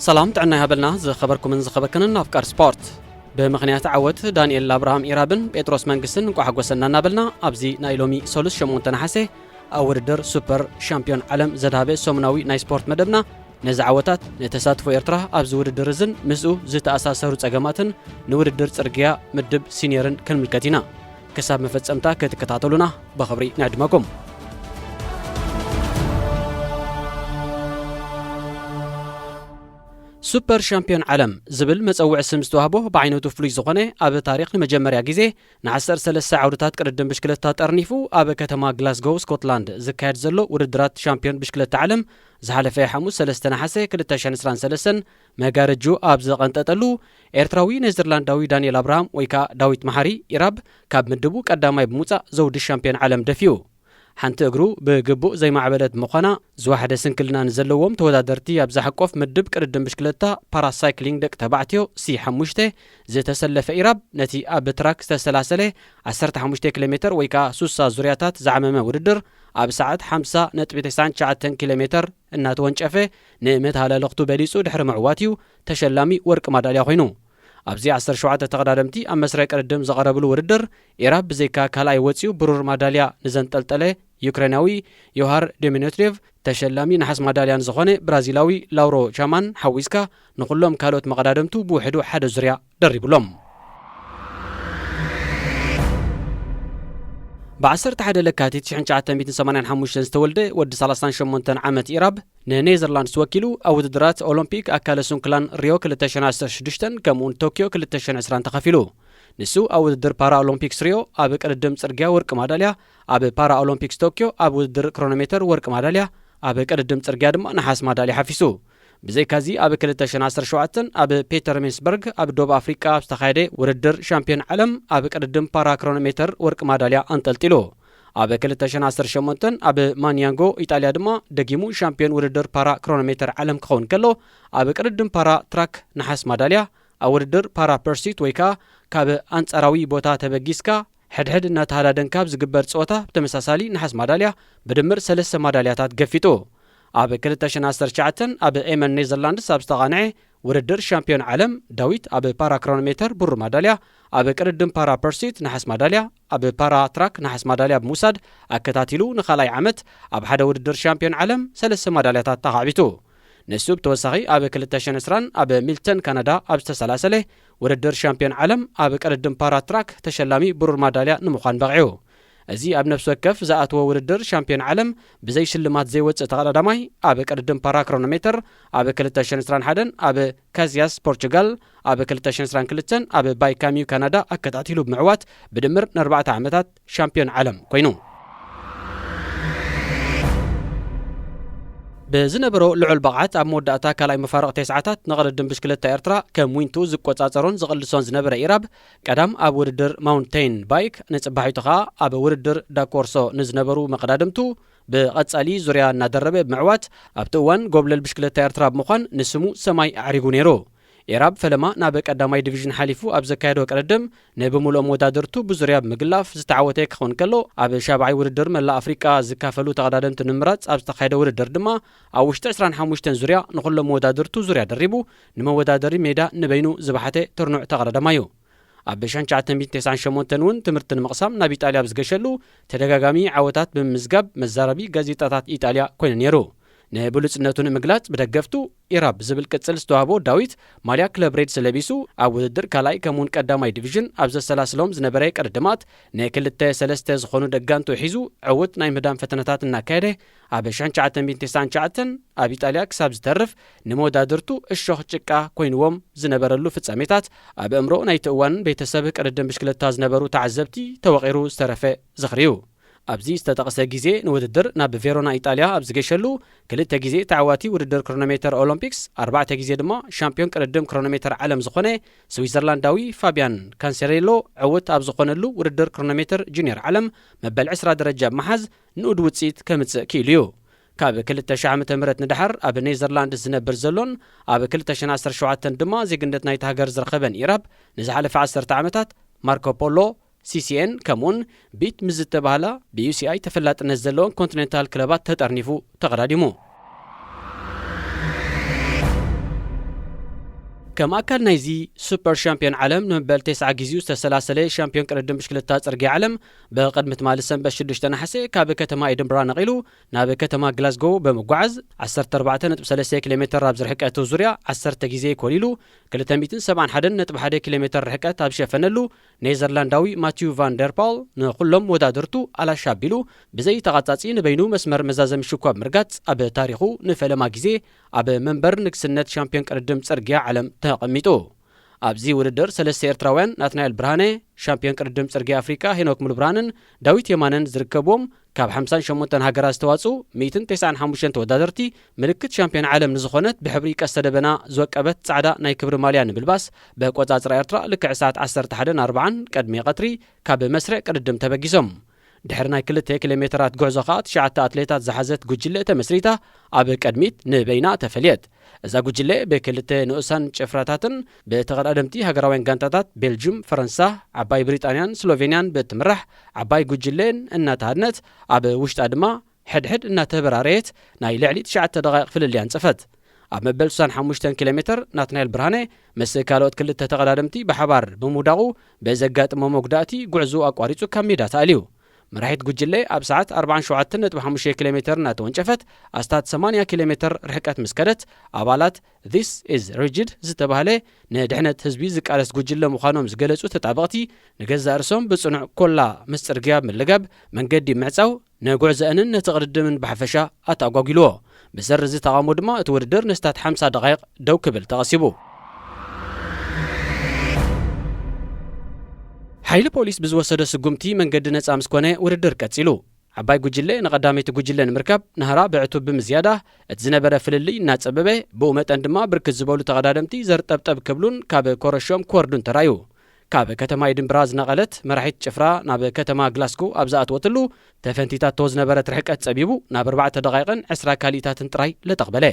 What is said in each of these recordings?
ሰላም ጥዕና ይሃበልና ዝኸበርኩምን ዝኸበርክንን ኣፍቃር ስፖርት። ብምኽንያት ዓወት ዳንኤል ኣብርሃም ኢራብን ጴጥሮስ መንግስትን እንቋዕ ሓጎሰና እናበልና፣ ኣብዚ ናይ ሎሚ ሰሉስ ሸሞንተ ነሓሰ ኣብ ውድድር ሱፐር ሻምፒዮን ዓለም ዘድሃበ ሰሙናዊ ናይ ስፖርት መደብና፣ ነዚ ዓወታት፣ ንተሳትፎ ኤርትራ ኣብዚ ውድድር እዝን ምስኡ ዝተኣሳሰሩ ጸገማትን ንውድድር ጽርግያ ምድብ ሲኒየርን ክንምልከት ኢና። ክሳብ መፈጸምታ ክትከታተሉና ብኽብሪ ንዕድመኩም። ሱፐር ሻምፒዮን ዓለም ዝብል መጸውዒ ስም ዝተዋህቦ፣ ብዓይነቱ ፍሉይ ዝኾነ፣ ኣብ ታሪኽ ንመጀመርያ ግዜ ንዓሰርተ ሰለስተ ዓውድታት ቅድድም ብሽክለታ ጠርኒፉ ኣብ ከተማ ግላስጎው ስኮትላንድ ዝካየድ ዘሎ ውድድራት ሻምፒዮን ብሽክለታ ዓለም፣ ዝሓለፈ ሓሙስ ሰለስተ ነሓሰ ክልተ ሽሕን ዕስራን ሰለስተን መጋረጁ ኣብ ዘቐንጠጠሉ፣ ኤርትራዊ ኔዘርላንዳዊ ዳንኤል ኣብርሃም ወይ ከኣ ዳዊት መሓሪ ኢራብ ካብ ምድቡ ቀዳማይ ብምውጻእ ዘውዲ ሻምፒዮን ዓለም ደፊኡ። ሓንቲ እግሩ ብግቡእ ዘይማዕበለት ምዃና፣ ዝወሓደ ስንክልና ንዘለዎም ተወዳደርቲ ኣብ ዝሕቆፍ ምድብ ቅድድም ብሽክለታ ፓራሳይክሊንግ ደቂ ተባዕትዮ ሲ ሓሙሽተ ዝተሰለፈ ኢራብ፣ ነቲ ኣብ ትራክ ዝተሰላሰለ ዓሰርተ ሓሙሽተ ኪሎ ሜተር ወይ ከኣ ሱሳ ዙርያታት ዝዓመመ ውድድር፣ ኣብ ሰዓት ሓምሳ ነጥቢ ተስዓን ትሽዓተን ኪሎ ሜተር እናተወንጨፈ፣ ንመተሃላለኽቱ በሊጹ ድሕሪ ምዕዋት እዩ ተሸላሚ ወርቂ ማዳልያ ኮይኑ። ኣብዚ ዓሰርተ ሸውዓተ ተቐዳደምቲ ኣብ መስርዕ ቅድድም ዝቐረብሉ ውድድር፣ ኢራብ ብዘይካ ካልኣይ ወጺኡ ብሩር ማዳልያ ንዘንጠልጠለ ዩክሬናዊ ዮሃር ዴሚኖትሪቭ፣ ተሸላሚ ነሓስ ማዳልያ ንዝኾነ ብራዚላዊ ላውሮ ቻማን ሓዊስካ፣ ንኹሎም ካልኦት መቐዳድምቱ ብውሕዱ ሓደ ዙርያ ደሪቡሎም። ብ ዓሰርተ ሓደ ለካቲት ሽሕን ትሽዓተ ሚእትን ሰማንያን ሓሙሽተን ዝተወልደ ወዲ ሰላሳን ሸሞንተን ዓመት ኢራብ፣ ንኔዘርላንድስ ወኪሉ ኣብ ውድድራት ኦሎምፒክ ኣካለ ስንኩላን ሪዮ ክልተ ሽሕን ዓሰርተ ሽዱሽተን ከምኡውን ቶክዮ ክልተ ሽሕን ዕስራን ተኻፊሉ። ንሱ ኣብ ውድድር ፓራ ኦሎምፒክስ ሪዮ ኣብ ቅድድም ጽርግያ ወርቂ ማዳልያ፣ ኣብ ፓራ ኦሎምፒክስ ቶክዮ ኣብ ውድድር ክሮኖሜተር ወርቂ ማዳልያ፣ ኣብ ቅድድም ጽርግያ ድማ ነሓስ ማዳልያ ሓፊሱ። ብዘይካዚ ኣብ ክልተ ሽሕን ዓሰርተ ሸውዓተን ኣብ ፔተርሜስበርግ ኣብ ደቡብ ኣፍሪቃ ኣብ ዝተኻየደ ውድድር ሻምፒዮን ዓለም ኣብ ቅድድም ፓራ ክሮኖሜተር ወርቂ ማዳልያ ኣንጠልጢሉ። ኣብ ክልተ ሽሕን ዓሰርተ ሸሞንተን ኣብ ማንያንጎ ኢጣልያ ድማ ደጊሙ ሻምፒዮን ውድድር ፓራ ክሮኖሜተር ዓለም ክኸውን ከሎ፣ ኣብ ቅድድም ፓራ ትራክ ነሓስ ማዳልያ፣ ኣብ ውድድር ፓራ ፐርሲት ወይ ከኣ ካብ ኣንጻራዊ ቦታ ተበጊስካ ሕድሕድ እናተሃዳደንካ ኣብ ዝግበር ጸወታ ብተመሳሳሊ ነሓስ ማዳልያ ብድምር ሰለስተ ማዳልያታት ገፊጡ። ኣብ ክልተ ሽሕን ዓሰርተ ትሽዓተን ኣብ ኤመን ኔዘርላንድስ ኣብ ዝተቓንዐ ውድድር ሻምፒዮን ዓለም ዳዊት ኣብ ፓራ ክሮኖሜተር ብሩር ማዳልያ፣ ኣብ ቅድድም ፓራ ፐርሲት ነሓስ ማዳልያ፣ ኣብ ፓራ ትራክ ነሓስ ማዳልያ ብምውሳድ ኣከታቲሉ ንኻልኣይ ዓመት ኣብ ሓደ ውድድር ሻምፒዮን ዓለም ሰለስተ ማዳልያታት ኣኻዕቢቱ። ንሱ ብተወሳኺ ኣብ ክልተ ሽሕን ዕስራን ኣብ ሚልተን ካናዳ ኣብ ዝተሰላሰለ ውድድር ሻምፒዮን ዓለም ኣብ ቅድድም ፓራ ትራክ ተሸላሚ ብሩር ማዳልያ ንምዃን በቒዑ። እዚ ኣብ ነፍሲ ወከፍ ዝኣተወ ውድድር ሻምፒዮን ዓለም ብዘይ ሽልማት ዘይወጽእ ተቐዳዳማይ፣ ኣብ ቅድድም ፓራ ክሮኖሜተር ኣብ ክልተ ሽሕን ዕስራን ሓደን ኣብ ካዚያስ ፖርቹጋል፣ ኣብ ክልተ ሽሕን ዕስራን ክልተን ኣብ ባይካሚዩ ካናዳ ኣከታቲሉ ብምዕዋት ብድምር ንኣርባዕተ ዓመታት ሻምፒዮን ዓለም ኮይኑ። ብዝነበሮ ልዑል ብቕዓት ኣብ መወዳእታ ካልኣይ መፋርቕ ተስዓታት ንቕድድም ብሽክለታ ኤርትራ ከም ዊንቱ ዝቆጻጸሮን ዝቕልሶን ዝነበረ ኢራብ፣ ቀዳም ኣብ ውድድር ማውንቴን ባይክ፣ ንጽባሒቱ ኸኣ ኣብ ውድድር ዳኮርሶ ንዝነበሩ መቐዳድምቱ ብቐጻሊ ዙርያ እናደረበ ብምዕዋት፣ ኣብቲ እዋን ጎብለል ብሽክለታ ኤርትራ ብምዃን ንስሙ ሰማይ ኣዕሪጉ ነይሩ። ኢራብ ፈለማ ናብ ቀዳማይ ዲቪዥን ሓሊፉ ኣብ ዘካየዶ ቅድድም፣ ንብምሉኦም ወዳድርቱ ብዙርያ ብምግላፍ ዝተዓወተ ክኸውን ከሎ፣ ኣብ ሻብዓይ ውድድር መላእ ኣፍሪቃ ዝካፈሉ ተቐዳደምቲ ንምምራጽ ኣብ ዝተኻየደ ውድድር ድማ፣ ኣብ ውሽጢ ዕስራን ሓሙሽተን ዙርያ ንኹሎም መወዳድርቱ ዙርያ ደሪቡ፣ ንመወዳደሪ ሜዳ ንበይኑ ዝበሓተ ትርኑዕ ተቐዳዳማይ እዩ። ኣብ ሽሕን ትሽዓተ ሚእትን ተስዓን ሸሞንተን እውን ትምህርቲ ንምቕሳም ናብ ኢጣልያ ኣብ ዝገሸሉ፣ ተደጋጋሚ ዓወታት ብምምዝጋብ መዛረቢ ጋዜጣታት ኢጣልያ ኮይኑ ነይሩ። ንብሉጽነቱ ንምግላጽ ብደገፍቱ ኢራብ ዝብል ቅጽል ዝተዋህቦ ዳዊት ማልያ ክለብ ሬድስ ለቢሱ ኣብ ውድድር ካልኣይ ከምኡውን ቀዳማይ ዲቪዥን ኣብ ዘሰላስሎም ዝነበረ ቅድድማት ንክልተ ሰለስተ ዝኾኑ ደጋንቱ ሒዙ ዕዉት ናይ ምህዳን ፈተነታት እናካየደ ኣብ ሽሕን ትሽዓተ ሚእትን ተስዓን ትሽዓተን ኣብ ኢጣልያ ክሳብ ዝተርፍ ንመወዳድርቱ እሾኽ ጭቃ ኮይንዎም ዝነበረሉ ፍጻሜታት ኣብ ኣእምሮ ናይቲ እዋን ቤተሰብ ቅድድም ብሽክለታ ዝነበሩ ተዓዘብቲ ተወቒሩ ዝተረፈ ዝኽሪ እዩ። ኣብዚ ዝተጠቕሰ ግዜ ንውድድር ናብ ቬሮና ኢጣልያ ኣብ ዝገሸሉ ክልተ ግዜ ተዓዋቲ ውድድር ክሮኖሜተር ኦሎምፒክስ፣ ኣርባዕተ ግዜ ድማ ሻምፒዮን ቅድድም ክሮኖሜተር ዓለም ዝኾነ ስዊዘርላንዳዊ ፋቢያን ካንሴሬሎ ዕውት ኣብ ዝኾነሉ ውድድር ክሮኖሜተር ጁኒየር ዓለም መበል ዕስራ ደረጃ ብምሓዝ ንኡድ ውጽኢት ከምጽእ ክኢሉ እዩ። ካብ ክልተ ሽሕ ዓመተ ምህረት ንደሓር ኣብ ኔዘርላንድስ ዝነብር ዘሎን ኣብ ክልተ ሽሕን ዓሰርተ ሸውዓተን ድማ ዜግነት ናይታ ሃገር ዝረኸበን ኢራብ፣ ንዝሓለፈ ዓሰርተ ዓመታት ማርኮ ፖሎ፣ ሲ ሲ ኤን፣ ከምኡውን ቢት ምስ ዝተባህላ ብዩ ሲ ኣይ ተፈላጥነት ዘለወን ኮንቲኔንታል ክለባት ተጠርኒፉ ተቐዳዲሙ። ከም ኣካል ናይዚ ሱፐር ሻምፒዮን ዓለም ንመበል ተስዓ ግዜኡ ዝተሰላሰለ ሻምፒዮን ቅድድም ብሽክለታ ጽርግያ ዓለም፣ ብቕድሚ ትማሊ ሰንበት ሽዱሽተ ነሓሰ ካብ ከተማ ኤድንብራ ነቒሉ ናብ ከተማ ግላስጎ ብምጓዓዝ፣ ዓሰርተ ኣርባዕተ ነጥቢ ሰለስተ ኪሎ ሜተር ኣብ ዝርሕቀቱ ዙርያ ዓሰርተ ግዜ ኮሊሉ፣ ክልተ ሚእትን ሰብዓን ሓደን ነጥቢ ሓደ ኪሎ ሜተር ርሕቀት ኣብ ዝሸፈነሉ፣ ኔዘርላንዳዊ ማቲዩ ቫን ደር ፖል ንኹሎም ወዳድርቱ ኣላሻ ኣቢሉ፣ ብዘይ ተቓጻጺ ንበይኑ መስመር መዛዘሚ ሽኳ ብምርጋጽ፣ ኣብ ታሪኹ ንፈለማ ግዜ ኣብ መንበር ንግስነት ሻምፒዮን ቅድድም ጽርግያ ዓለም ተቐሚጡ። ኣብዚ ውድድር ሰለስተ ኤርትራውያን፣ ናትናኤል ብርሃነ፣ ሻምፒዮን ቅድድም ጽርግያ ኣፍሪቃ ሄኖክ ሙሉብርሃንን ዳዊት የማነን ዝርከብዎም፣ ካብ ሓምሳን ሸሞንተን ሃገራት ዝተዋጽኡ ሚእትን ተስዓን ሓሙሽተን ተወዳደርቲ፣ ምልክት ሻምፒዮን ዓለም ንዝኾነት ብሕብሪ ቀስተ ደበና ዝወቀበት ጻዕዳ ናይ ክብሪ ማልያ ንምልባስ፣ ብኣቆጻጽራ ኤርትራ ልክዕ ሰዓት ዓሰርተ ሓደን ኣርባዓን ቅድሚ ቀትሪ ካብ መስርዕ ቅድድም ተበጊሶም። ድሕሪ ናይ ክልተ ኪሎ ሜተራት ጉዕዞ ከኣ ትሽዓተ ኣትሌታት ዝሓዘት ጉጅለ ተመስሪታ ኣብ ቅድሚት ንበይና ተፈልየት። እዛ ጉጅለ ብክልተ ንኡሳን ጭፍራታትን ብተቐዳደምቲ ሃገራውያን ጋንታታት ቤልጅም፣ ፈረንሳ፣ ዓባይ ብሪጣንያን ስሎቬንያን ብትምራሕ ዓባይ ጉጅለን እናተሃድነት፣ ኣብ ውሽጣ ድማ ሕድሕድ እናተበራረየት ናይ ልዕሊ ትሽዓተ ደቓይቕ ፍልልይ ኣንጸፈት። ኣብ መበል ስሳን ሓሙሽተን ኪሎ ሜተር ናትናኤል ብርሃነ ምስ ካልኦት ክልተ ተቐዳደምቲ ብሓባር ብምውዳቑ ብዘጋጠሞ መጉዳእቲ ጉዕዞ ኣቋሪጹ ካብ ሜዳ ተኣልዩ። መራሒት ጉጅለ ኣብ ሰዓት ኣርባዓን ሸውዓተን ነጥቢ ሓሙሽተ ኪሎ ሜተር እናተወንጨፈት ኣስታት ሰማንያ ኪሎ ሜተር ርሕቀት ምስ ከደት፣ ኣባላት This is Rigid ዝተባህለ ንድሕነት ህዝቢ ዝቃለስ ጉጅለ ምዃኖም ዝገለጹ ተጣበቕቲ፣ ንገዛእ ርእሶም ብጽኑዕ ኮላ ምስ ጽርግያ ብምልጋብ መንገዲ ምዕጻው ንጉዕዘአንን ነቲ ቅድድምን ብሓፈሻ ኣተኣጓጒልዎ። ብሰሪ እዚ ተቓውሞ ድማ እቲ ውድድር ንስታት ሓምሳ ደቓይቕ ደው ክብል ተቐሲቡ። ሓይሊ ፖሊስ ብዝወሰዶ ስጉምቲ መንገዲ ነጻ ምስ ኮነ ውድድር ቀጺሉ። ዓባይ ጉጅለ ንቐዳመይቲ ጉጅለ ንምርካብ ናህራ ብዕቱብ ብምዝያዳ፣ እቲ ዝነበረ ፍልልይ እናጸበበ፣ ብኡ መጠን ድማ ብርክት ዝበሉ ተቐዳደምቲ ዘርጠብጠብ ክብሉን ካብ ኮረሾም ክወርዱን ተራእዩ። ካብ ከተማ ኤድንብራ ዝነቐለት መራሒት ጭፍራ ናብ ከተማ ግላስጎ ኣብ ዝኣተወትሉ፣ ተፈንቲታቶ ዝነበረት ርሕቀት ጸቢቡ ናብ ኣርባዕተ ደቓይቕን ዕስራ ካሊእታትን ጥራይ ለጠቕ በለ።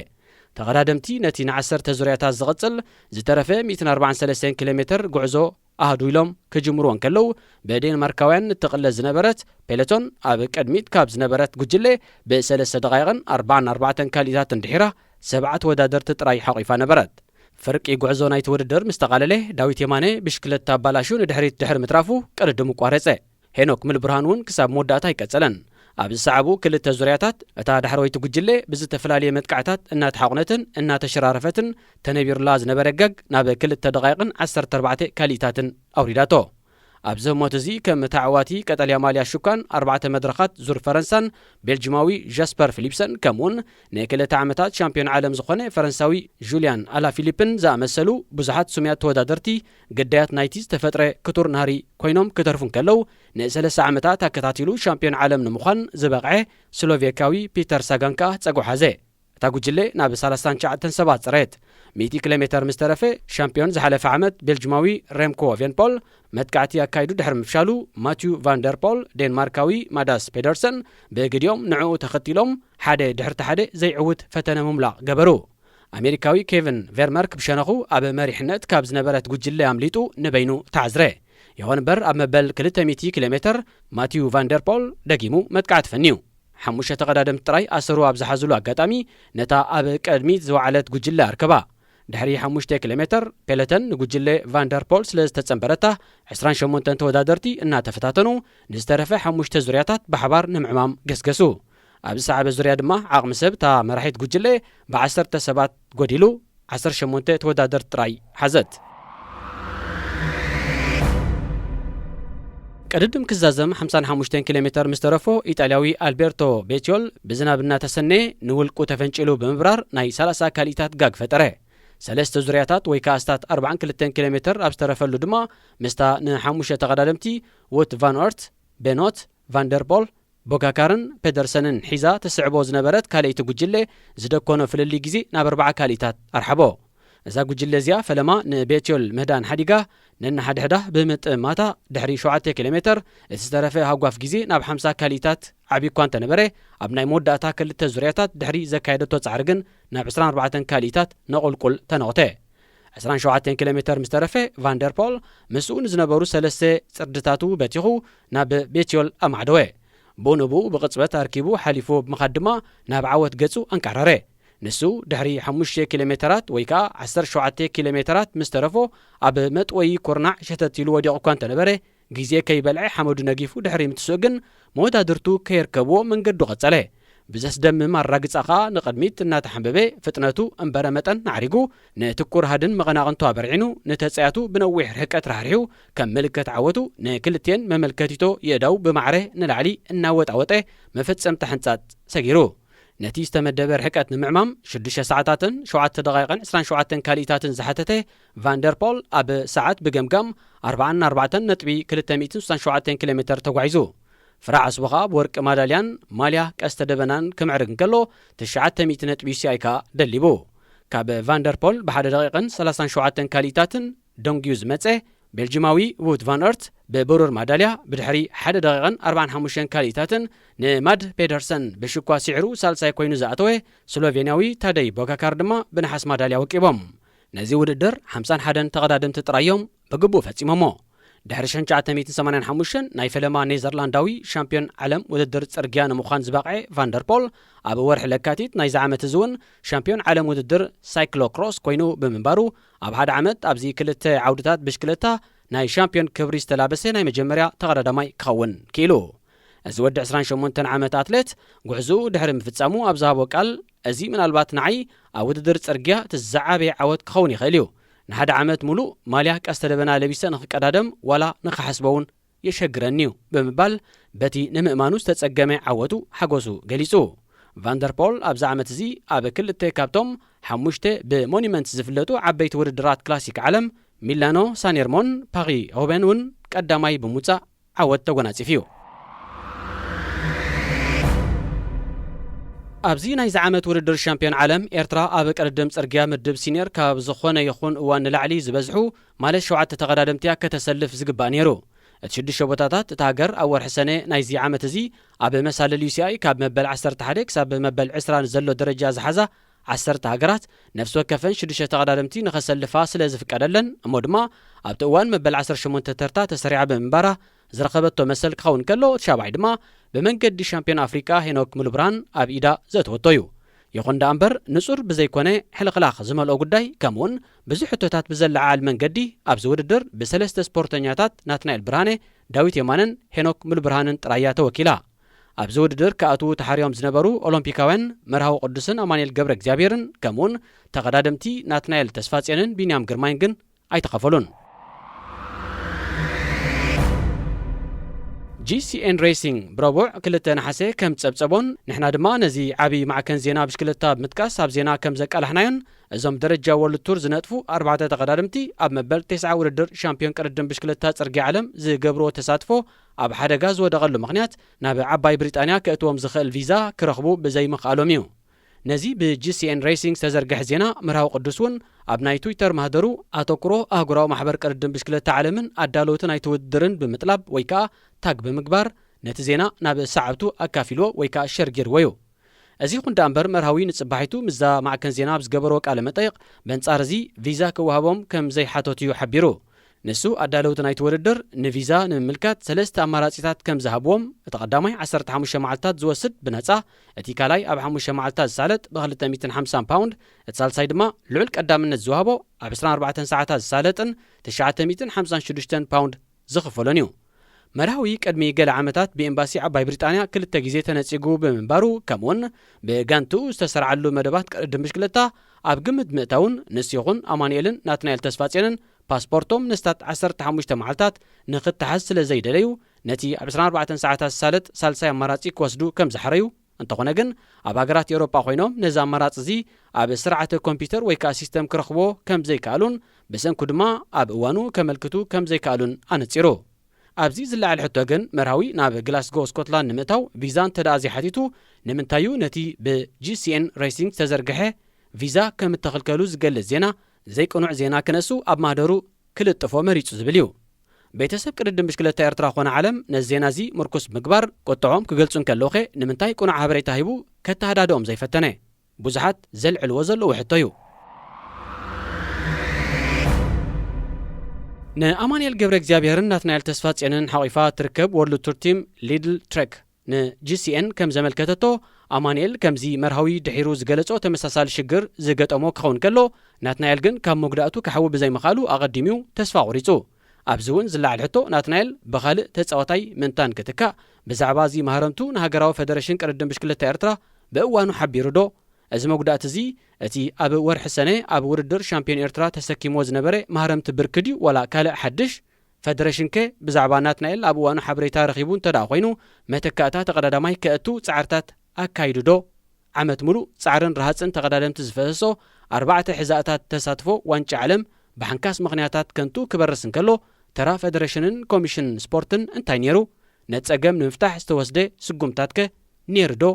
ተቐዳደምቲ ነቲ ንዓሰርተ ዙርያታት ዝቕጽል ዝተረፈ ሚእትን ኣርባዓን ሰለስተን ኪሎ ሜተር ጉዕዞ ኣህዱ ኢሎም ክጅምርዎ እንከለዉ፣ ብዴንማርካውያን እትቕለ ዝነበረት ፔለቶን ኣብ ቅድሚት ካብ ዝነበረት ጉጅለ ብሰለስተ ደቓይቕን ኣርባዓን ኣርባዕተን ካሊእታትን ድሒራ ሰብዓ ተወዳደርቲ ጥራይ ሓቒፋ ነበረት። ፍርቂ ጉዕዞ ናይቲ ውድድር ምስ ተቓለለ፣ ዳዊት የማነ ብሽክለታ ኣባላሹ ንድሕሪት ድሕሪ ምትራፉ ቅድድሙ ቋረጸ። ሄኖክ ምልብርሃን እውን ክሳብ መወዳእታ ኣይቀጸለን። ኣብ ዝሰዓቡ ክልተ ዙርያታት፣ እታ ዳሕረወይቲ ጉጅለ ብዝተፈላለየ መጥቃዕታት እናተሓቑነትን እናተሸራረፈትን ተነቢሩላ ዝነበረ ጋግ ናብ ክልተ ደቓይቕን ዓሰርተ ኣርባዕተ ካሊእታትን ኣውሪዳቶ። ኣብዚ ህሞት እዚ ከም ተዓዋቲ ቀጠልያ ማልያ ሽኳን ኣርባዕተ መድረኻት ዙር ፈረንሳን ቤልጅማዊ ጃስፐር ፊሊፕሰን ከምኡውን ንክልተ ዓመታት ሻምፒዮን ዓለም ዝኾነ ፈረንሳዊ ጁልያን ኣላፊሊፕን ዝኣመሰሉ ብዙሓት ስሙያት ተወዳደርቲ ግዳያት ናይቲ ዝተፈጥረ ክቱር ናህሪ ኮይኖም ክተርፉ እንከለዉ፣ ንሰለስተ ዓመታት ኣከታቲሉ ሻምፒዮን ዓለም ንምዃን ዝበቕዐ ስሎቬካዊ ፒተር ሳጋን ከኣ ጸግዑ ሓዘ። እታ ጉጅለ ናብ ሰላሳን ትሽዓተን ሰባት ጽረየት። ሚእቲ ኪሎ ሜተር ምስ ተረፈ፣ ሻምፒዮን ዝሓለፈ ዓመት ቤልጅማዊ ሬምኮ ቬንፖል መጥቃዕቲ ኣካይዱ ድሕሪ ምፍሻሉ፣ ማቲዩ ቫን ደር ፖል ዴንማርካዊ ማዳስ ፔደርሰን ብግዲኦም ንዕኡ ተኸቲሎም ሓደ ድሕርቲ ሓደ ዘይዕውት ፈተነ ምምላቕ ገበሩ። ኣሜሪካዊ ኬቪን ቬርመርክ ብሸነኹ ኣብ መሪሕነት ካብ ዝነበረት ጉጅለ ኣምሊጡ ንበይኑ ተዓዝረ። ይኹን እምበር፣ ኣብ መበል ክልተ ሚእቲ ኪሎ ሜተር ማቲዩ ቫን ደር ፖል ደጊሙ መጥቃዕቲ ፈንዩ። ሓሙሽተ ተቐዳደምቲ ጥራይ ኣሰሩ ኣብ ዝሓዝሉ ኣጋጣሚ፣ ነታ ኣብ ቅድሚት ዝወዓለት ጉጅለ ኣርከባ። ድሕሪ ሓሙሽተ ኪሎ ሜተር፣ ፔለተን ንጉጅለ ቫን ደር ፖል ስለ ዝተጸንበረታ፣ ዕስራን ሸሞንተን ተወዳደርቲ እናተፈታተኑ፣ ንዝተረፈ ሓሙሽተ ዙርያታት ብሓባር ንምዕማም ገስገሱ። ኣብ ዝሰዓበ ዙርያ ድማ፣ ዓቕሚ ሰብ እታ መራሒት ጉጅለ ብዓሰርተ ሰባት ጎዲሉ፣ ዓሰርተ ሸሞንተ ተወዳደርቲ ጥራይ ሓዘት። ቅድድም ክዛዘም ሓምሳን ሓሙሽተን ኪሎ ሜተር ምስ ተረፎ፣ ኢጣልያዊ ኣልቤርቶ ቤቲዮል ብዝናብ እናተሰነየ ንውልቁ ተፈንጪሉ ብምብራር ናይ ሰላሳ ካሊእታት ጋግ ፈጠረ። ሰለስተ ዙርያታት ወይ ከኣ ኣስታት ኣርባዓን ክልተን ኪሎ ሜተር ኣብ ዝተረፈሉ ድማ ምስታ ንሓሙሽተ ተቐዳደምቲ ዉት ቫን ኦርት፣ ቤኖት፣ ቫንደርፖል፣ ቦጋካርን ፔደርሰንን ሒዛ ትስዕቦ ዝነበረት ካልኣይቲ ጉጅለ ዝደኮኖ ፍልልይ ግዜ ናብ ኣርብዓ ካሊእታት ኣርሓቦ። እዛ ጉጅለ እዚኣ ፈለማ ንቤትዮል ምህዳን ሓዲጋ ነንሓድሕዳ ብምጥማታ ድሕሪ ሸውዓተ ኪሎ ሜተር እቲ ዝተረፈ ሃጓፍ ግዜ ናብ ሓምሳ ካሊእታት ዓብዩ እኳ እንተነበረ፣ ኣብ ናይ መወዳእታ ክልተ ዙርያታት ድሕሪ ዘካየደቶ ጻዕሪ ግን ናብ ዕስራን ኣርባዕተን ካሊእታት ነቑልቁል ተነቑተ። ዕስራን ሸውዓተን ኪሎ ሜተር ምስ ተረፈ፣ ቫንደርፖል ምስኡ ንዝነበሩ ሰለስተ ጽርድታቱ በቲኹ ናብ ቤትዮል ኣማዕደወ። ብኡ ንብኡ ብቕጽበት ኣርኪቡ ሓሊፉዎ ብምኻድ ድማ ናብ ዓወት ገጹ ኣንቃረረ። ንሱ ድሕሪ ሓሙሽተ ኪሎ ሜተራት ወይ ከኣ ዓሰርተ ሸውዓተ ኪሎ ሜተራት ምስ ተረፎ፣ ኣብ መጥወዪ ኩርናዕ ሸተት ኢሉ ወዲቑ እኳ እንተነበረ፣ ግዜ ከይበልዐ ሓመዱ ነጊፉ ድሕሪ ምትስኡ ግን፣ መወዳድርቱ ከየርከብዎ መንገዱ ቀጸለ። ብዘስደምም ኣራግጻ ከኣ ንቕድሚት እናተሓንበበ፣ ፍጥነቱ እምበረ መጠን ኣዕሪጉ፣ ንትኩር ሃድን መቐናቕንቱ ኣበርዒኑ፣ ንተጻያቱ ብነዊሕ ርሕቀት ራሕሪሑ፣ ከም ምልክት ዓወቱ ንክልቲኤን መመልከቲቶ የእዳው ብማዕረ ንላዕሊ እናወጣወጠ መፈጸምታ ሕንጻጽ ሰጊሩ። ነቲ ዝተመደበ ርሕቀት ንምዕማም ሽዱሽተ ሰዓታትን ሸውዓተ ደቓይቕን ዕስራን ሸውዓተን ካልኢታትን ዝሓተተ ቫንደርፖል፣ ኣብ ሰዓት ብገምጋም ኣርባዓን ኣርባዕተን ነጥቢ ክልተ ሚእትን ስሳን ሸውዓተን ኪሎ ሜተር ተጓዒዙ። ፍራዕ ዓስቡ ከኣ ብወርቂ ማዳልያን ማልያ ቀስተ ደበናን ክምዕርግ እንከሎ፣ ትሽዓተ ሚእቲ ነጥቢ ዩ ሲ ኣይ ከኣ ደሊቡ። ካብ ቫንደርፖል ብሓደ ደቒቕን ሰላሳን ሸውዓተን ካልኢታትን ደንጊዩ ዝመጸ ቤልጂማዊ ውት ቫን ኦርት ብብሩር ማዳልያ፣ ብድሕሪ ሓደ ደቒቕን ኣርባዓን ሓሙሽተን ካልኢታትን ንማድ ፔደርሰን ብሽኳ ሲዕሩ ሳልሳይ ኮይኑ ዝኣተወ ስሎቬንያዊ ታደይ ቦጋካር ድማ ብነሓስ ማዳልያ ወቂቦም። ነዚ ውድድር ሓምሳን ሓደን ተቐዳደምቲ ጥራይ እዮም ብግቡእ ፈጺሞሞ። ድሕሪ ሽሕን ትሽዓተ ሚእትን ሰማንያን ሓሙሽተን ናይ ፈለማ ኔዘርላንዳዊ ሻምፒዮን ዓለም ውድድር ጽርግያ ንምዃን ዝበቕዐ ቫንደርፖል፣ ኣብ ወርሒ ለካቲት ናይዚ ዓመት እዚ እውን ሻምፒዮን ዓለም ውድድር ሳይክሎ ክሮስ ኮይኑ ብምንባሩ፣ ኣብ ሓደ ዓመት ኣብዚ ክልተ ዓውድታት ብሽክለታ ናይ ሻምፒዮን ክብሪ ዝተላበሰ ናይ መጀመርያ ተቐዳዳማይ ክኸውን ክኢሉ። እዚ ወዲ ዕስራን ሸሞንተን ዓመት ኣትሌት፣ ጉዕዝኡ ድሕሪ ምፍጻሙ ኣብ ዝሃቦ ቃል፣ "እዚ ምናልባት ንዓይ ኣብ ውድድር ጽርግያ እቲ ዝዓበየ ዓወት ክኸውን ይኽእል እዩ። ንሓደ ዓመት ሙሉእ ማልያ ቀስተ ደበና ለቢሰ ንኽቀዳደም ዋላ ንኽሓስቦ እውን የሸግረኒ እዩ" ብምባል፣ በቲ ንምእማኑ ዝተጸገመ ዓወቱ ሓጎሱ ገሊጹ። ቫንደርፖል ኣብዚ ዓመት እዚ ኣብ ክልተ ካብቶም ሓሙሽተ ብሞኒመንት ዝፍለጡ ዓበይቲ ውድድራት ክላሲክ ዓለም፣ ሚላኖ ሳኔርሞን ፓሪ ሩበን እውን ቀዳማይ ብምውጻእ ዓወት ተጎናጺፉ እዩ። ኣብዚ ናይዚ ዓመት ውድድር ሻምፒዮን ዓለም፣ ኤርትራ ኣብ ቅድድም ጽርግያ ምድብ ሲኒየር ካብ ዝኾነ ይኹን እዋን ንላዕሊ ዝበዝሑ ማለት ሸውዓተ ተቐዳደምቲ እያ ከተሰልፍ ዝግባእ ነይሩ። እቲ ሽዱሽተ ቦታታት እታ ሃገር ኣብ ወርሒ ሰነ ናይዚ ዓመት እዚ ኣብ መሳልል ዩ ሲ ኣይ ካብ መበል ዓሰርተ ሓደ ክሳብ መበል ዕስራ ንዘሎ ደረጃ ዝሓዛ ዓሰርተ ሃገራት ነፍሲ ወከፈን ሽዱሽተ ተቐዳደምቲ ንኸሰልፋ ስለ ዝፍቀደለን፣ እሞ ድማ ኣብቲ እዋን መበል ዓሰርተ ሸሞንተ ተርታ ተሰሪዓ ብምንባራ ዝረኸበቶ መሰል ክኸውን ከሎ፣ እቲ ሻብዓይ ድማ ብመንገዲ ሻምፒዮን ኣፍሪቃ ሄኖክ ሙሉብርሃን ኣብ ኢዳ ዘእተወቶ እዩ። ይኹን ደኣ እምበር፣ ንጹር ብዘይኮነ ሕልኽላኽ ዝመልኦ ጉዳይ፣ ከምኡውን ብዙሕ ሕቶታት ብዘለዓዕል መንገዲ፣ ኣብዚ ውድድር ብሰለስተ ስፖርተኛታት ናትናኤል ብርሃነ፣ ዳዊት የማነን ሄኖክ ሙሉብርሃንን ጥራይ እያ ተወኪላ። ኣብዚ ውድድር ክኣትዉ ተሓርዮም ዝነበሩ ኦሎምፒካውያን መርሃዊ ቅዱስን ኣማኑኤል ገብረ እግዚኣብሔርን፣ ከምኡውን ተቐዳደምቲ ናትናኤል ተስፋጽዮንን ቢንያም ግርማይን ግን ኣይተኻፈሉን። ጂ ሲ ኤን ሬሲንግ ብረቡዕ ክልተ ነሓሰ ከም ዝጸብጸቦን፣ ንሕና ድማ ነዚ ዓቢ ማዕከን ዜና ብሽክለታ ብምጥቃስ ኣብ ዜና ከም ዘቃላሕናዮን፣ እዞም ደረጃ ወርልድ ቱር ዝነጥፉ ኣርባዕተ ተቐዳደምቲ ኣብ መበል ተስዓ ውድድር ሻምፒዮን ቅድድም ብሽክለታ ጽርግያ ዓለም ዝገብርዎ ተሳትፎ ኣብ ሓደጋ ዝወደቐሉ ምኽንያት ናብ ዓባይ ብሪጣንያ ከእትዎም ዝኽእል ቪዛ ክረኽቡ ብዘይምኽኣሎም እዩ። ነዚ ብ ጂ ሲ ኤን ሬሲንግ ዝተዘርግሐ ዜና ምርሃዊ ቅዱስ እውን ኣብ ናይ ትዊተር ማህደሩ ኣተኩሮ ኣህጉራዊ ማሕበር ቅድድም ብሽክለታ ዓለምን ኣዳለውቲ ናይቲ ውድድርን ብምጥላብ ወይ ከኣ ታግ ብምግባር ነቲ ዜና ናብ ሰዓብቱ ኣካፊልዎ ወይ ከኣ ሸር ገይርዎ እዩ። እዚ ይኹን ደኣ እምበር መርሃዊ ንጽባሒቱ ምስዛ ማዕከን ዜና ኣብ ዝገበርዎ ቃለ መጠይቕ በንጻር እዚ ቪዛ ክወሃቦም ከም ዘይሓተቱ እዩ ሓቢሩ። ንሱ ኣዳለውቲ ናይቲ ውድድር ንቪዛ ንምምልካት ሰለስተ ኣማራጺታት ከም ዝሃብዎም፣ እቲ ቀዳማይ ዓሰርተ ሓሙሽተ መዓልታት ዝወስድ ብነጻ፣ እቲ ካልኣይ ኣብ ሓሙሽተ መዓልታት ዝሳለጥ ብ ክልተ ሚእትን ሓምሳን ፓውንድ፣ እቲ ሳልሳይ ድማ ልዑል ቀዳምነት ዝወሃቦ ኣብ ዕስራን ኣርባዕተን ሰዓታት ዝሳለጥን ትሽዓተ ሚእትን ሓምሳን ሽዱሽተን ፓውንድ ዝኽፈሎን እዩ። መርሃዊ ቅድሚ ገለ ዓመታት ብኤምባሲ ዓባይ ብሪጣንያ ክልተ ግዜ ተነጺጉ ብምንባሩ፣ ከምኡውን ብጋንቱ ዝተሰርዓሉ መደባት ቅድድም ብሽክለታ ኣብ ግምት ምእታውን፣ ንሱ ይኹን ኣማኑኤልን ናትናኤል ተስፋጽዮንን ፓስፖርቶም ንስታት ዓሰርተ ሓሙሽተ መዓልታት ንኽተሓዝ ስለ ዘይደለዩ፣ ነቲ ኣብ ዕስራን ኣርባዕተን ሰዓታት ዝሳለጥ ሳልሳይ ኣማራጺ ክወስዱ ከም ዝሓረዩ፣ እንተኾነ ግን ኣብ ሃገራት ኤውሮጳ ኮይኖም ነዚ ኣማራጺ እዚ ኣብ ስርዓተ ኮምፒውተር ወይ ከኣ ሲስተም ክረኽብዎ ከም ዘይከኣሉን፣ ብሰንኩ ድማ ኣብ እዋኑ ከመልክቱ ከም ዘይከኣሉን ኣነጺሩ። ኣብዚ ዝለዓል ሕቶ ግን፣ መርሃዊ ናብ ግላስጎ ስኮትላንድ ንምእታው ቪዛ እንተ ደኣ ዘይሓቲቱ፣ ንምንታይ እዩ ነቲ ብ ጂ ሲ ኤን ሬሲንግ ዝተዘርግሐ ቪዛ ከም እተኸልከሉ ዝገልጽ ዜና ዘይቅኑዕ ዜና ክነሱ ኣብ ማህደሩ ክልጥፎ መሪጹ ዝብል እዩ። ቤተሰብ ቅድድም ብሽክለታ ኤርትራ ኮነ ዓለም ነዚ ዜና እዚ ምርኩስ ብምግባር ቁጥዖም ክገልጹ እንከለዉኸ፣ ንምንታይ ቅኑዕ ሓበሬታ ሂቡ ከተሃዳድኦም ዘይፈተነ? ብዙሓት ዘልዕልዎ ዘለዉ ሕቶ እዩ። ንኣማኑኤል ገብረ እግዚኣብሔርን ናትናኤል ተስፋጽዮንን ሓቒፋ ትርከብ ወርልድ ቱር ቲም ሊድል ትረክ ን ጂ ሲ ኤን ከም ዘመልከተቶ፣ ኣማንኤል ከምዚ መርሃዊ ድሒሩ ዝገለጾ ተመሳሳሊ ሽግር ዝገጠሞ ክኸውን ከሎ፣ ናትናኤል ግን ካብ መጉዳእቱ ክሓዊ ብዘይምኽኣሉ ኣቐዲሙ ተስፋ ቆሪጹ። ኣብዚ እውን ዝለዓል ሕቶ፣ ናትናኤል ብኻልእ ተጻዋታይ ምእንታን ክትካእ፣ ብዛዕባ እዚ ማህረምቱ ንሃገራዊ ፈደረሽን ቅድድም ብሽክለታ ኤርትራ ብእዋኑ ሓቢሩ ዶ? እዚ መጉዳእቲ እዚ፣ እቲ ኣብ ወርሒ ሰነ ኣብ ውድድር ሻምፒዮን ኤርትራ ተሰኪምዎ ዝነበረ ማህረምቲ ብርኪ ድዩ ዋላ ካልእ ሓድሽ? ፈደረሽን ከ ብዛዕባ ናትናኤል ኣብ እዋኑ ሓበሬታ ረኺቡ እንተ ደኣ ኮይኑ፣ መተካእታ ተቐዳዳማይ ከእቱ ጻዕርታት ኣካይዱ ዶ? ዓመት ሙሉእ ጻዕርን ረሃጽን ተቐዳደምቲ ዝፈሰሶ ኣርባዕተ ሕዛእታት ተሳትፎ ዋንጫ ዓለም ብሓንካስ ምኽንያታት ከንቱ ክበርስ እንከሎ፣ ተራ ፈደረሽንን ኮሚሽን ስፖርትን እንታይ ነይሩ? ነቲ ጸገም ንምፍታሕ ዝተወስደ ስጉምታት ከ ነይሩ ዶ?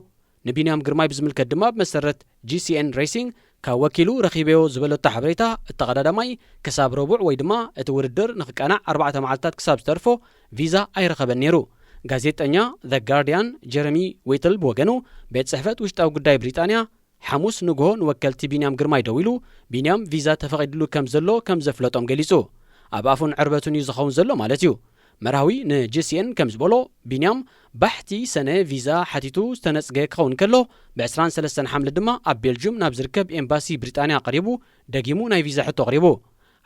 ንቢንያም ግርማይ ብዝምልከት ድማ፣ ብመሰረት ጂ ሲ ኤን ሬሲንግ ካብ ወኪሉ ረኺበዮ ዝበለቶ ሓበሬታ፣ እቲ ተቐዳዳማይ ክሳብ ረቡዕ ወይ ድማ እቲ ውድድር ንኽቃናዕ ኣርባዕተ መዓልታት ክሳብ ዝተርፎ ቪዛ ኣይረኸበን ነይሩ። ጋዜጠኛ ዘ ጋርዲያን ጀረሚ ዊትል ብወገኑ፣ ቤት ጽሕፈት ውሽጣዊ ጉዳይ ብሪጣንያ ሓሙስ ንግሆ ንወከልቲ ቢንያም ግርማይ ደዊሉ፣ ቢንያም ቪዛ ተፈቒድሉ ከም ዘሎ ከም ዘፍለጦም ገሊጹ። ኣብ ኣፉን ዕርበቱን እዩ ዝኸውን ዘሎ ማለት እዩ። መርሃዊ ን ጂ ሲ ኤን ከም ዝበሎ፣ ቢንያም ባሕቲ ሰነ ቪዛ ሓቲቱ ዝተነጽገ ክኸውን ከሎ፣ ብ ዕስራን ሰለስተን ሓምለ ድማ ኣብ ቤልጅዩም ናብ ዝርከብ ኤምባሲ ብሪጣንያ ቀሪቡ ደጊሙ ናይ ቪዛ ሕቶ ኣቕሪቡ።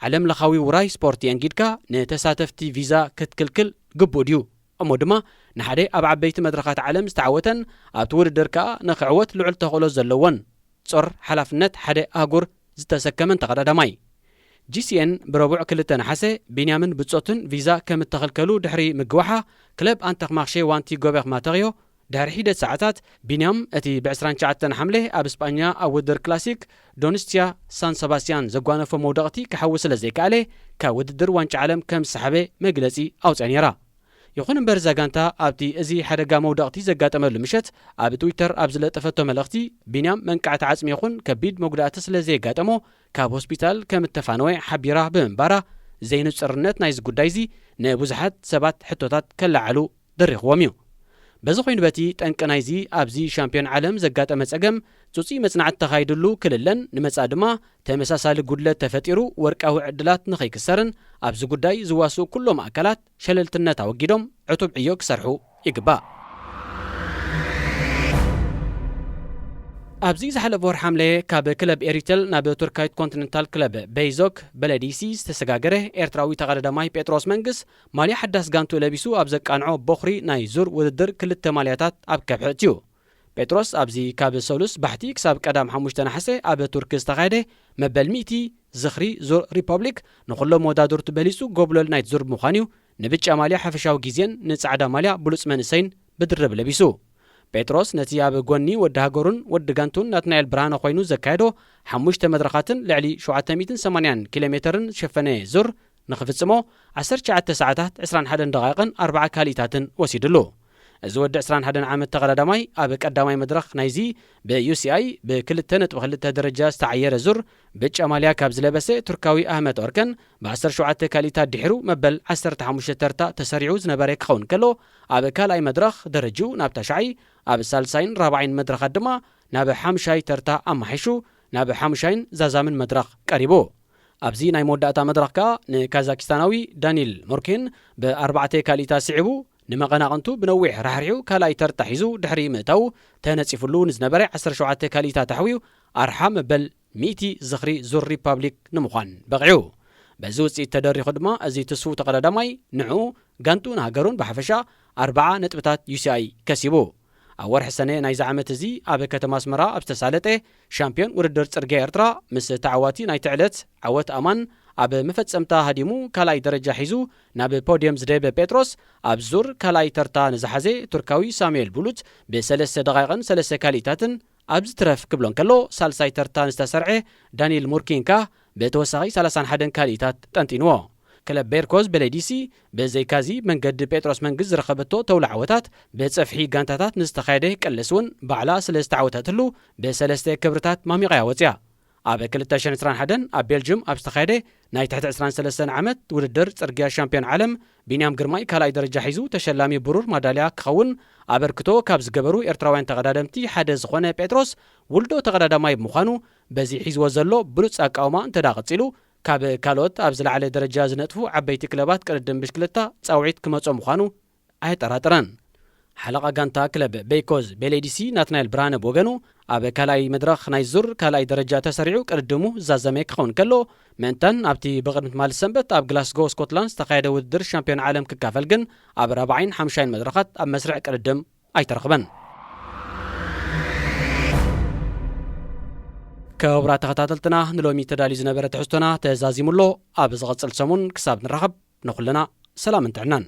ዓለም ለኻዊ ውራይ ስፖርት የንጊድካ ንተሳተፍቲ ቪዛ ክትክልክል ግቡእ ድዩ? እሞ ድማ ንሓደ ኣብ ዓበይቲ መድረኻት ዓለም ዝተዓወተን ኣብቲ ውድድር ከኣ ንኽዕወት ልዑል ተኽእሎ ዘለዎን ጾር ሓላፍነት ሓደ ኣህጉር ዝተሰከመን ተቐዳዳማይ። ጂ ሲ ኤን ብረቡዕ ክልተ ነሓሰ፣ ቢንያምን ብጾቱን ቪዛ ከም እተኸልከሉ ድሕሪ ምግዋሓ፣ ክለብ ኣንተኽማኽሼ ዋንቲ ጎበኽ ማተርዮ ድሕሪ ሒደት ሰዓታት፣ ቢንያም እቲ ብ ዕስራን ትሽዓተን ሓምለ ኣብ ስጳኛ ኣብ ውድድር ክላሲክ ዶንስቲያ ሳን ሰባስቲያን ዘጓነፎ መውደቕቲ ክሓዊ ስለ ዘይከኣለ፣ ካብ ውድድር ዋንጫ ዓለም ከም ዝሰሓበ መግለጺ ኣውጽኣ ነይራ። ይኹን እምበር፣ እዛ ጋንታ ኣብቲ እዚ ሓደጋ መውደቕቲ ዘጋጠመሉ ምሸት ኣብ ትዊተር ኣብ ዝለጠፈቶ መልእኽቲ፣ ቢንያም መንቃዕቲ ዓጽሚ ይኹን ከቢድ መጉዳእቲ ስለ ዘየጋጠሞ ካብ ሆስፒታል ከም እተፋነወ ሓቢራ ብምንባራ፣ ዘይንጹርነት ናይዚ ጉዳይ እዚ ንብዙሓት ሰባት ሕቶታት ከለዓዕሉ ደሪኽዎም እዩ። በዚ ኮይኑ፣ በቲ ጠንቂ ናይዚ ኣብዚ ሻምፒዮን ዓለም ዘጋጠመ ጸገም፣ ጽጹይ መጽናዕቲ ተኻይድሉ ክልለን ንመጻኢ ድማ ተመሳሳሊ ጉድለት ተፈጢሩ ወርቃዊ ዕድላት ንኸይክሰርን ኣብዚ ጉዳይ ዝዋስኡ ኩሎም ኣካላት ሸለልትነት ኣወጊዶም ዕቱብ ዕዮ ክሰርሑ ይግባእ። ኣብዚ ዝሓለፈ ወርሒ ሓምለ ካብ ክለብ ኤሪተል ናብ ቱርካዊት ኮንቲነንታል ክለብ ቤይዞክ በለዲሲ ዝተሰጋገረ ኤርትራዊ ተቐዳዳማይ ጴጥሮስ መንግስ ማልያ ሓዳስ ጋንቱ ለቢሱ ኣብ ዘቃንዖ ቦኽሪ ናይ ዙር ውድድር ክልተ ማልያታት ኣብ ከብሒ ኣእትዩ። ጴጥሮስ ኣብዚ ካብ ሰሉስ ባሕቲ ክሳብ ቀዳም ሓሙሽተ ነሓሰ ኣብ ቱርኪ ዝተኻየደ መበል ሚእቲ ዝኽሪ ዙር ሪፐብሊክ ንኹሎም መወዳድርቱ በሊጹ ጎብለል ናይቲ ዙር ብምዃን እዩ ንብጫ ማልያ ሓፈሻዊ ግዜን ንጻዕዳ ማልያ ብሉጽ መንእሰይን ብድርብ ለቢሱ። ጴጥሮስ ነቲ ኣብ ጎኒ ወዲ ሃገሩን ወዲ ጋንቱን ናትናኤል ብርሃነ ኮይኑ ዘካየዶ ሓሙሽተ መድረኻትን ልዕሊ ሸውዓተ ሚእትን ሰማንያን ኪሎ ሜተርን ዝሸፈነ ዙር ንኽፍጽሞ ዓሰርተ ትሽዓተ ሰዓታት ዕስራን ሓደን ደቓይቕን ኣርብዓ ካልኢታትን ወሲድሉ። እዚ ወዲ ዕስራን ሓደን ዓመት ተቐዳዳማይ ኣብ ቀዳማይ መድረኽ ናይዚ ብ ዩ ሲ ኣይ ብ ክልተ ነጥቢ ክልተ ደረጃ ዝተዓየረ ዙር ብጫ ማልያ ካብ ዝለበሰ ቱርካዊ ኣህመት ኦርከን ብ ዓሰርተ ሸውዓተ ካልኢታት ድሒሩ መበል ዓሰርተ ሓሙሽተ ተርታ ተሰሪዑ ዝነበረ ክኸውን ከሎ፣ ኣብ ካልኣይ መድረኽ ደረጅኡ ናብ ታሽዓይ፣ ኣብ ሳልሳይን ራብዓይን መድረኻት ድማ ናብ ሓምሻይ ተርታ ኣማሓይሹ ናብ ሓምሻይን ዛዛምን መድረኽ ቀሪቡ። ኣብዚ ናይ መወዳእታ መድረኽ ከኣ ንካዛኪስታናዊ ዳኒል ሞርኪን ብኣርባዕተ ካልኢታት ስዒቡ፣ ንመቐናቕንቱ ብነዊሕ ራሕሪሑ ካልኣይ ተርታ ሒዙ ድሕሪ ምእታዉ፣ ተነጺፍሉ ንዝነበረ ዓሰርተ ሸውዓተ ካልኢታት ኣሕዊዩ ኣርሓ መበል ሚእቲ ዝኽሪ ዙር ሪፓብሊክ ንምዃን በቒዑ። በዚ ውጽኢት ተደሪኹ ድማ፣ እዚ ትስፉው ተቐዳዳማይ ንዕኡ፣ ጋንቱን ሃገሩን ብሓፈሻ ኣርብዓ ነጥብታት ዩ ሲ ኣይ ከሲቡ። ኣብ ወርሒ ሰነ ናይዚ ዓመት እዚ ኣብ ከተማ ኣስመራ ኣብ ዝተሳለጠ ሻምፒዮን ውድድር ጽርግያ ኤርትራ ምስ ተዓዋቲ ናይቲ ዕለት ዓወት ኣማን ኣብ መፈጸምታ ሃዲሙ ካልኣይ ደረጃ ሒዙ ናብ ፖድየም ዝደየበ ጴጥሮስ፣ ኣብ ዙር ካልኣይ ተርታ ንዝሓዘ ቱርካዊ ሳሙኤል ቡሉት ብሰለስተ ደቓይቕን ሰለስተ ካልኢታትን ኣብ ዝትረፍ ክብሎ እንከሎ፣ ሳልሳይ ተርታ ንዝተሰርዐ ዳኒል ሙርኪን ከኣ ብተወሳኺ ሰላሳን ሓደን ካልኢታት ጠንጢንዎ። ክለብ ቤርኮዝ በሌዲሲ ብዘይካዚ መንገዲ ጴጥሮስ መንግስ ዝረኸበቶ ተውላ ዓወታት ብጸፍሒ ጋንታታት ንዝተኻየደ ቅልስ እውን ባዕላ ስለ ዝተዓወተትሉ ብሰለስተ ክብርታት ማሚቓያ ወጽያ። ኣብ ክልተ ሽሕን ዕስራን ሓደን ኣብ ቤልጅም ኣብ ዝተኻየደ ናይ ትሕቲ ዕስራን ሰለስተን ዓመት ውድድር ጽርግያ ሻምፒዮን ዓለም፣ ቢንያም ግርማይ ካልኣይ ደረጃ ሒዙ ተሸላሚ ብሩር ማዳልያ ክኸውን ኣበርክቶ ካብ ዝገበሩ ኤርትራውያን ተቐዳደምቲ ሓደ ዝኾነ ጴጥሮስ፣ ውልዶ ተቐዳዳማይ ብምዃኑ፣ በዚ ሒዝዎ ዘሎ ብሉጽ ኣቃውማ እንተ ደኣ ቀጺሉ፣ ካብ ካልኦት ኣብ ዝለዓለ ደረጃ ዝነጥፉ ዓበይቲ ክለባት ቅድድም ብሽክለታ ጻውዒት ክመጾ ምዃኑ ኣየጠራጥረን። ሓለቓ ጋንታ ክለብ ቤይኮዝ ቤሌዲሲ ናትናኤል ብርሃነ ብወገኑ፣ ኣብ ካልኣይ መድረኽ ናይ ዙር ካልኣይ ደረጃ ተሰሪዑ ቅድድሙ ዝዛዘመ ክኸውን ከሎ፣ ምእንታን ኣብቲ ብቕድሚ ትማሊ ሰንበት ኣብ ግላስጎ ስኮትላንድ ዝተኻየደ ውድድር ሻምፒዮን ዓለም ክካፈል ግን ኣብ ራብዓይን ሓምሻይን መድረኻት ኣብ መስርዕ ቅድድም ኣይተረኽበን። ክቡራት ተኸታተልትና፣ ንሎሚ ተዳልዩ ዝነበረ ትሕዝቶና ተዛዚሙ ኣሎ። ኣብ ዝቐጽል ሰሙን ክሳብ ንራኸብ፣ ንኹልና ሰላምን ጥዕናን።